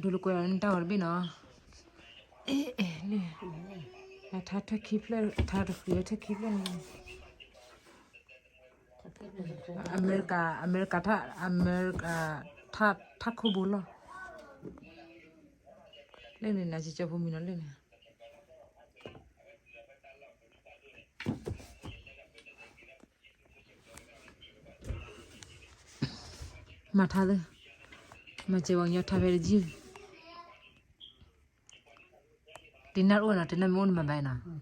ဒိလၢကွဲးလီၤန့ၣ်တၢ်ဂီၤတဘ့ၣ်နီၤ, အဲ အဲ လၢ ထါထၢၣ်ခံဖျၢၣ် ထါတဃုထၢၣ်ခံဖျၢၣ်န့ၣ်, အမဲရကၤ အမဲရကၤ ထါ အမဲရကၤ ထါ ထါခိၣ်ဘိလီၤ, လၢန့ၣ် နစံးကၠီဖိမံၤနီၤလၢန့ၣ် မၤထါသ့, မၤစဲးဝဲညီထါဖဲတယုၢ်, တနၢ်အိၣ်နီၤ တနၢ်မ့ၢ်အိၣ်နမၤဘၣ်နီၤ,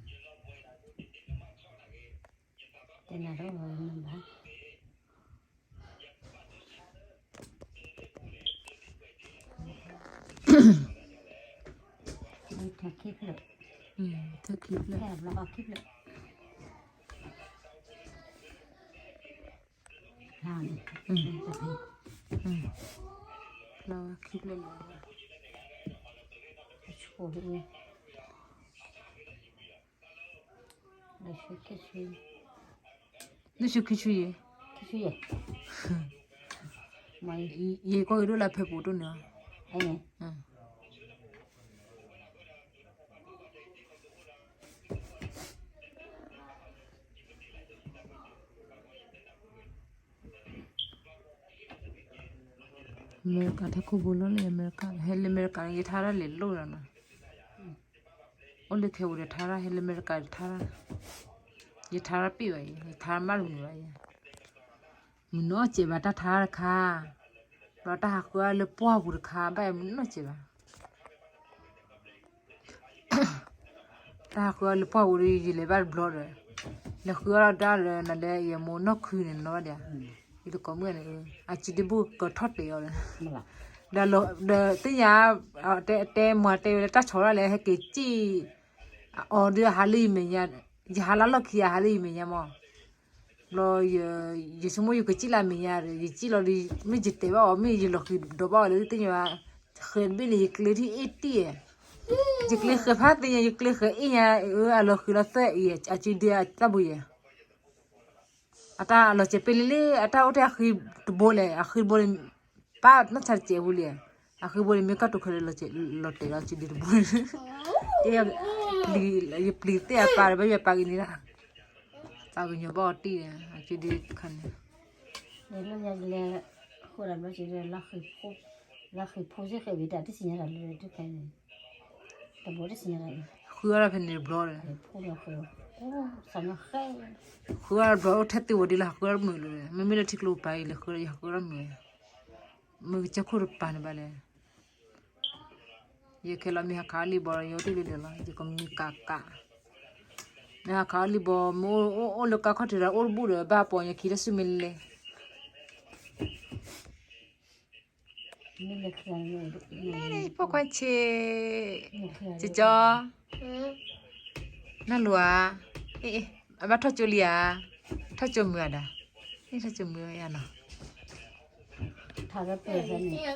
တနၢ်အိၣ်မၤဘၣ် ထၢခံဖျၢၣ်, ထၢခံဖျၢၣ်, ဖျါဝဲခံဖျၢၣ်လီၤ, အဆိ လၢဆူခံဆူယဲၢ်, ယကွၢ်က့ၤဒိၣ်လၢဖဲပူၤတိၢ်န့ၣ်, အမဲရကၤ ထါခိၣ်ဘိလီၤလၢအမဲရကၤ ဟဲလၢအမဲရကၤန့ၣ် ယထါတၢ်လဲၤလိၣ်လီၤနီၤ, အိၣ်လၢခဲပူၤဒီးထါတၢ် ဟဲလၢအမဲရကၤဒီးထါတၢ်, ယထါတၢ်ပ့ၢ်ဘၣ်အံၤ ယထါတၢ်မၢ်တမုာ်ဘၣ်ယဲ, မုၢ်နီၢ်စဲးဘၣ်တၢ်ထါတခါ, ဒီးတၢ်ဟးဃုအီၣ်လၢပှၢ်ပူၤတခါ ဘၣ်ယဲမုၢ်နီၢ်စဲးဘၣ် တၢ်ဟးဃုအီၣ်လၢပှၢ်ပူၤဒီး ယလဲၤဘၣ်တဘျီဒီး, လဲၤဃုအီၣ်ဒၣ်ဒီး နလဲၤယမိၢ်နီၢ်ခုန့ၣ်နီၤဒၣ်, ယတကိးမုၣ်န့ၣ်, အစုဒ့ဘိၣ်ကထီၣ်တဲာ်အီၤလီၤ, ဒီးသ့ၣ်ညါ, တဲမၤတဲဝဲလၢတၢ်ဆီၣ်ဒၣ်လဲၣ် ဟဲက့ၤစံၣ်, အီၤဒုးအဟးလၢယမဲာ်ညါ, ယဟးလၢလီၢ်ခံအဟးလၢယမဲာ်ညါမး ဘျီ, ယဆိကမိၣ်ယကစံၣ်လၢအမဲာ်ညါဒီး ယစံၣ်လီၤဒီး မ့ၢ်ယတဲဘၣ်အီၤ မ့ၢ်ယလီၤဃံၤဒီးဘၣ်အီၤလၢသ့ၣ်ညါ, ဃဲၤတဘ့ၣ်န့ၣ် ယကျဲထံၣ်အ့ၣ်တံၢ်ဧါ, ယကျဲဃဲၤဖးသ့ၣ်ညါ ယကျဲဃဲၤအ့ၣ်ညါ, အလီၤဃံၤလီၤသၢအံၤ အစုဒ့အတၢ်ဘိယဲၢ် အတၢ်အလီၤစဲးပ့လ့လ့ အတၢ်အိၣ်ထဲအဃံတဘိလဲၣ် အဃံတဘိန့ၣ်, ပၢ်နီၢ်ဆါတစဲးဝံၤလံ, အဃံတဘိန့ၣ် မ့ၢ်ကီၢ်တိာ်ခဲလၢာ်လီၤတဲာ်လီၤစုဒ့တဘိန့ၣ်, ယပျံၤသ့ၣ်အပၢ်ဒီး ဘၣ်ယပၢ်ကံၤန့ၣ်ဒၣ်, သးကညီၤဘၣ်အီၤတံၢ်ဒီး အစုဒ့တခါန့ၣ်, လၢယလဲၤဃုာ်ဒီးဘျီစံးဒီး လၢဃံၤဖိစ့ၢ်ဃဲၤဝံၤတၢ်တစံးညါတၢ်လၢတခါန့ၣ် တဘိတစံးညါတၢ်အံၤ, ဃုအီၣ်ဒီးဖဲန့ၣ်တဘျီဒီး, ဃုအီၣ်ဒီးဘျီအိၣ်ထဲသ့ဝဲဒ်လၢဟးဃုအီၣ်မုာ်လၢ, မ့မ့ၢ်လၢထံကျိပၤအံၤလဲၤဃုအီၣ်ယဟးဃုအီၣ်မုာ်, မ့ၢ်ကစၢၢ်ခိၣ်တပၤန့ၣ်ဘၣ်လဲၣ် ယခဲလီၤမ့ၢ်ဟးခးအီၣ်လံဘီဒီး ယအိၣ်တ့ၢ်လံဒီးလီၤ ယကမံကးကး, မ့ၢ်ဟးခးအီၣ်လံဘီ မ့ၢ်အိၣ်လၢကါခီၣ်ထံးဒီး အိၣ်တဘူၣ်ဒီး ဘၣ်ပိာ်ညါခံတၢ်စုမ့ၢ်လဲၣ်, ဖိခွါဆ့, ကကီ, နၢ်လိၤဧါ, အဘၣ်ထီၣ်ကၠိလံဧါ, ထီၣ်ကၠိမုာ်ဧါဒၣ်, ထီၣ်ကၠိမုာ်ဧါနီၤ, ထီၣ်ကၠိ